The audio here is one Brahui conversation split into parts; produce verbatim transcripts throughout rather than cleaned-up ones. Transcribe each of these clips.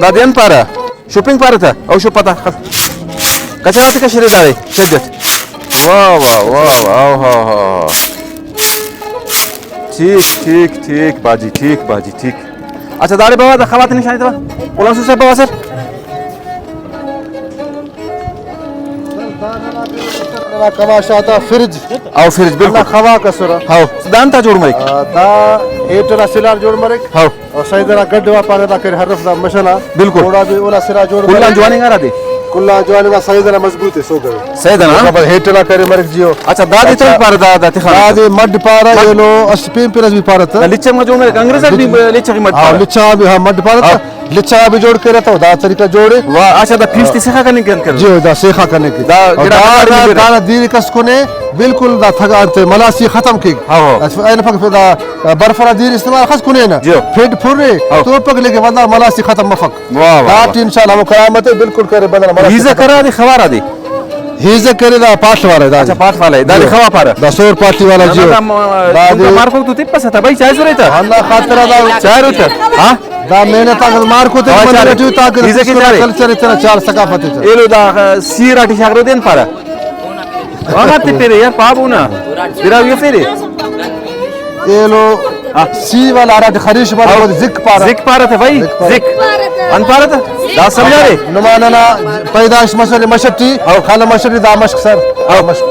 دادے انت پارہ؟ شوپنگ پارہ تہ؟ او شوپ پتہ۔ کچرا تے کشرے داڑے شد اٹ۔ واہ، واہ، واہ، واہ، ہا، ہا، ہا۔ ٹھیک، ٹھیک، ٹھیک، باجی، ٹھیک، باجی، ٹھیک۔ اچھا، داڑے بابا دا خوا تے نشانی تبا۔ غلام رسول صاحب بابا سر۔ کماش آتا فرج۔ او فرج، بالکل۔ ہندا خوا کسرہ۔ ہاؤ۔ دانتا جوڑ مریک۔ آ، دا ہیٹ ئنا سلار جوڑ مریک۔ ہاؤ۔ او سائز ئنا گڈ وا پارہ دا کرے ہرف دا مش ئنا۔ بالکل۔ اوڑا بھی اونا سرا جوڑ کل آن مریک۔ جواننگا ہرادے؟ کل آن جواننگا سائز ئنا مضبوط ہے، سو کرے۔ سائز ئنا؟ ہاں۔ ہیٹ ئنا کرے مریک جیو۔ اچھا، دادے اچھا۔ تول پارہ دا، دا تخان۔ دادے مڈ پارہ، مڈ۔ ایلو اسہ پین پن ئس بھی پارہ تہ۔ دا لچہ ما جوڑ مریک، انگریز آک بھی لچہ غی مڈ ہاں، پارہ۔ لچہ بھی، ہاں، مڈ پارہ تہ۔ ہاں۔ لچہ بھی جوڑ کرے تہ، دا طریقہ جوڑ ہے۔ واہ، اچھا، دا پیش تے سیخا کننگ کن کرے؟ جی، دا سیخا کننگ کن۔ دا اور گڑا دا، دا، دا، دا۔ دانا دیر کس کنے، بالکل دا تھگا انت ملاسی ختم کیک۔ ہاں، ہاں۔ اینو پک دا برف ئنا دیر استعمال خاص کنے نا۔ جی۔ پھڈ پھرے، ہاں۔ توپک لیکن ولدا ملاسی ختم مفک۔ واہ، واہ، دا واہ۔ ٹی انشاءاللہ ہمو کرامت ہے، بالکل کرے بدل ملاسی ہیزہ ختم۔ کرا دے خوارا دے؟ ہیزہ کرے دا پاٹ والا دا۔ اچھا، پاٹ والا ہے۔ دا جی۔ خوا پارہ؟ دا سور پاٹی والا نہ، جی۔ نہ، دا م-، دا دے۔ مارکو تو تپسہ تا بھائی، چائے سرے تا؟ اللہ خاطر دا۔ چائے روتا؟ ہاں؟ دا محنت آک مارکو تے ہاں، من چارے۔ ٹی تاکہ ہیزہ کے چارے؟ کلچر اتنا چار ثقافت اتنا۔ ایلو دا، آ، سیر آٹی شاغرو دین پارہ۔ واہ، تے پیرے یار، پابو نا۔ براوی پیرے۔ ایلو ہاں۔ سی والا ہرا ٹی خریش بارہ ہاں۔ زک پارہ۔ زک پارہ تہ بھائی، زک پارہ۔ زک۔ انت پارہ تہ؟ دا سمجھارے؟ نما ننا پیدائش مسنے مش ٹی، ہاں۔ خالہ مش ٹی دا مشک سر۔ ہاں۔ مشک۔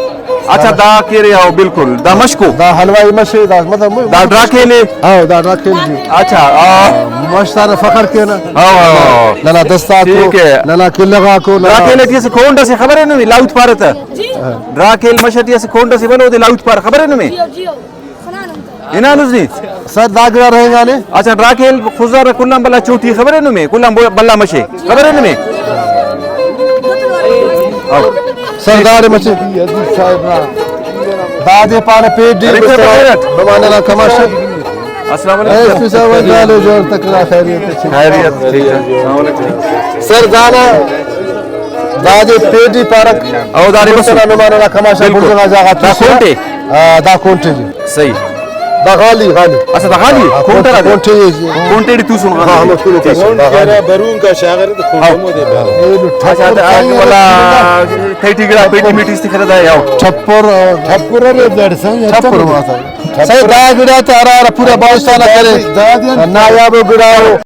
اچھا، دا کہ ارے، ہاں، بالکل۔ دا مشکو۔ دا حلوائی مش اے، دا مطلب دا ڈراکیل اے۔ ہاں، دا ڈراکیل جی۔ اچھا، آ۔ مش تا نا فخر کینہ۔ ہاں، ہاں، ہاں۔ ننا دستاکو، ٹھیک ہے۔ ننا قلعہ غاکو، ننا ڈراکیل ٹی اسہ کونڈ اسے خبر ہے نمے، لاؤت پارہ تہ؟ جی۔ ڈراکیل مش ٹی اسہ کونڈ اسے بھلو، اودے لاؤت پارہ، خبر ہے نمے؟ جیو، جیو۔ ہنانس نی؟ سر، دا گڑا رہینگانے۔ اچھا، ڈراکیل خضر کل آن بھلا چوٹی خبرے نمے؟ کل آن بھلا مشے خبرے نمے؟ سر، داڑے مچے۔ دادے پارہ پیڈی ارے، بس بخیر اٹ۔ بماننا کماش۔ السلام علیکم۔ ایس پی صاحب، حال جوڑ تکڑا خیریت اچھے۔ خیریت، ٹھیک ہے۔ السلام علیکم۔ سر، دانا دادے پیڈی پارک۔ او داڑے بس۔ نمانا کماش بالکل۔ بڑزنا جاگہ دا تو سر۔ کونٹے؟ آ، دا کونٹے جی۔ صحیح۔ دا غالی، غالی۔ اچھا، دا غالی؟ ہاں، کونٹہ کونٹہ، دا۔ کونٹہ جی۔ کونٹہ ڈی توسن غالی۔ ہاں، ہمو توسن کونٹہ دا غالی۔ برونکا شاغر تو کونٹہ ہاں۔ مودے پارہ۔ اچھا، دا آج والا تیٹی گڑا پیٹی میٹی استخدام دا یاو۔ ٹھپر، ٹھپر ارے دڑسن، ٹھپر ماتا۔ صحیح، دا گڑا تے ہرا ہرا پورا بلوچستان آ کرے۔ نایاب گڑا او۔